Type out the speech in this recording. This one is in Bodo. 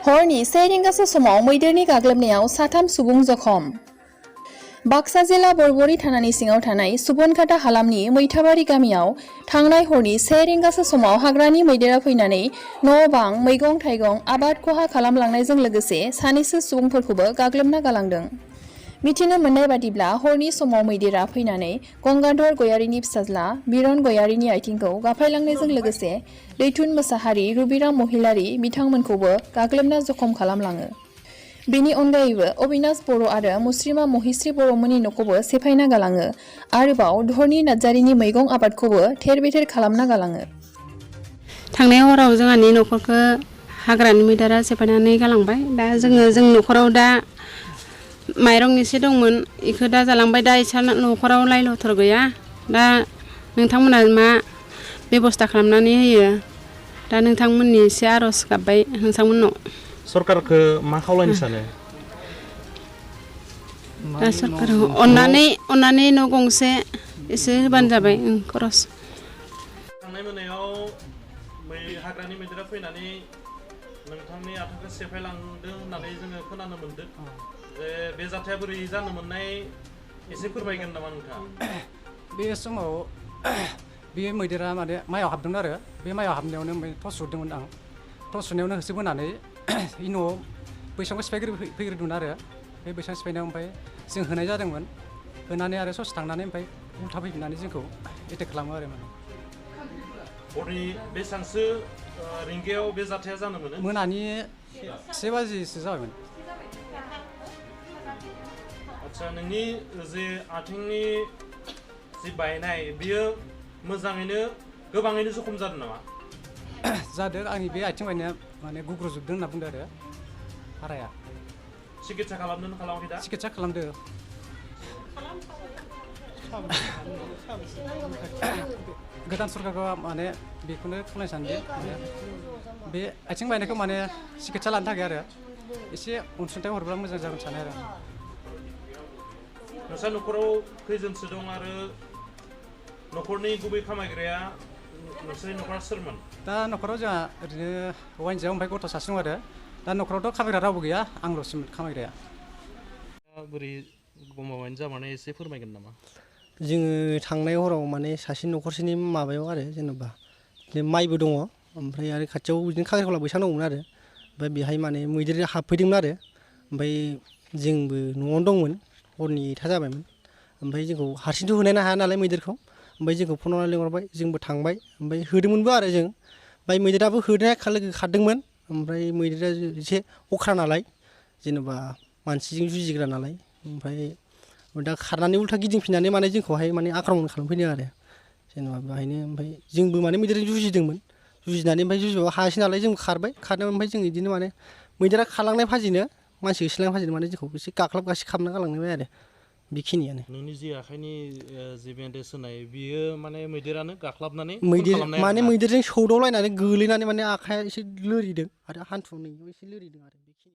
हरनि 1 रिंगासो समाव मैदेरनि गाग्लोबनायाव साथाम सुबुं जखम। बाक्सा जिल्ला बरबरी थानानि सिङाव थानाय सुबनखाता हालामनि मैथाबारि गामियाव थांनाय हरनि 1 रिंगासो समाव हाग्रानि मैदेरा फैनानै न'-बां, मैगं-थाइगं, आबाद खहा खालामलांनायजों लोगोसे सानैसो सुबुंफोरखौबो गाग्लोबना गालांदों। मिथिनो मोननाय बादिब्ला हरनि समाव मैदेरा फैनानै गंगाधर गयारिनि फिसाज्ला बिरन गयारिनि आथिंखौ गाफायलांनायजों लोगोसे दैथुन मोसाहारि, रुबिराम महिलारि बिथांमोनखौबो गाग्लोबना जखम खालामलाङो। बेनि अनगायैबो अबिनाश बर' आरो मुस्रिमा महिस्रि बर'मोननि न'खौबो सेफायना गालाङो। आरोबाव धरनि नार्जारिनि मैगं आबादखौबो थेर-बेथेर खालामना गालाङो। थांनाय हराव जोंहानि न'खरखौ हाग्रानि मैदेरा सेफायनानै गालांबाय। दा जों न'खराव दा माइरं एसे दंमोन, इखो दा जालांबाय। दा इसा न'खराव लाइ-लथर गैया। दा नोंथांमोना मा बेबस्था खालामनानै होयो? दा नोंथांमोननि एसे आर'ज गाबबाय नोंथांमोननाव। सरकारखौ मा खावलायनो सानो? दा सरकारखौ अननानै न' गंसे एसे होबानो जाबाय खरस। थांनाय मोनायाव हाग्रानि मैदेरा फैनानै नोंथांनि आथिंखौ सेफायलांदों होननानै जोङो खोनानो मोनदों। बे जाथाया बोरै जानो मोननाय एसे फोरमायगोन नामा नोंथाङा? बे समाव बे मैदेरा माने माइआव हाबदोंमोन आरो बे माइआव हाबनायावनो टर्च सुदोंमोन आं। टर्च सुनायावनो होसोबोनानै इ न'आव बैसांखौ सिफायफैग्रोदोंमोन आरो बे बैसां सिफायनायाव ओमफ्राय जों होनाय जादोंमोन। होनानै आरो ससे थांनानै ओमफ्राय उल्था फैफिननानै जोंखौ एटेक खालामो आरो माने। हरनि बेसांसो रिंगायाव बे जाथाया जानो मोनो? मोनानि 1 बाजिसो जाबायमोन। आच्छा, नोंनि जे आथिंनि जि बायनाय बियो मोजाङैनो गोबाङैनो जखम जादों नामा? जादों, आंनि बे आथिं बायनाया माने गुग्रुजोबदों होनना बुंदों आरो हाराया। सिकित्सा खालामदों ना खालामाखै दा? सिकित्सा खालामदों। गोदान सरकारखौ माने बेखौनो खावलायनो सानदों बे आथिं बायनायखौ माने सिकित्सा लानो थाखाय आरो एसे अनसुंथाइ हरब्ला मोजां जागोन सानो आरो। नोंस्रा न'खराव खैजोनसो दं आरो न'खरनि गुबै खामायग्राया नोंसोरनि न'खरा सोरमोन? दा न'खराव जोंहा ओरैनो हौवा हिनजाव ओमफ्राय गथ' सासे दं आरो। दा न'खरावथ' खामायग्रा रावबो गैया, आंल'सो खामायग्राया। बोरै गमामायैनो जामारनाय एसे फोरमायगोन नामा? जोङो थांनाय हराव माने सासे न'खरसेनि माबायाव आरो जेनेबा माइबो दङ, ओमफ्राय आरो खाथियाव बिदिनो खांख्रिखला बैसां दंमोन आरो। ओमफ्राय बेहाय माने मैदेर हाबफैदोंमोन आरो। ओमफ्राय जोंबो न'आवनो दंमोन, हरनि 8था जाबायमोन। ओमफ्राय जोंखौ हारसिंथ' होनो हाया नालाय मैदेरखौ। ओमफ्राय जोंखौ फन हरनानै लिंहरबाय, जोंबो थांबाय। ओमफ्राय होदोंमोनबो आरो जों। ओमफ्राय मैदेराबो होनाया लोगो खारदोंमोन। ओमफ्राय मैदेरा एसे अख्रा नालाय, जेनेबा मानसिजों जुजिग्रा नालाय। ओमफ्राय दा खारनानै उल्था गिदिंफिननानै माने जोंखौहाय माने आक्रमन खालामफैदों आरो जेनेबा बेहायनो। ओमफ्राय जोंबो माने मैदेरजों जुजिदोंमोन, जुजिनानै ओमफ्राय जुजिबाबो हायासै नालाय जोंबो खारबाय। खारनायाव ओमफ्राय जों बिदिनो माने मैदेरा खारलांनाय फाजिनो, मानसि होसोलांनाय फाजिनो माने जोंखौ एसे गाख्लाब गासि खालामना गालांबाय आरो बेखिनियानो। नोंनि जि आखाइनि जि बेन्डेज होनाय बियो माने मैदेरानो गाख्लाबनानै माने मैदेरजों सौदावलायनानै गोलैनानै माने आखाइया एसे लोरिदों आरो हान्थुनिबो एसे लोरिदों आरो बेखिनि।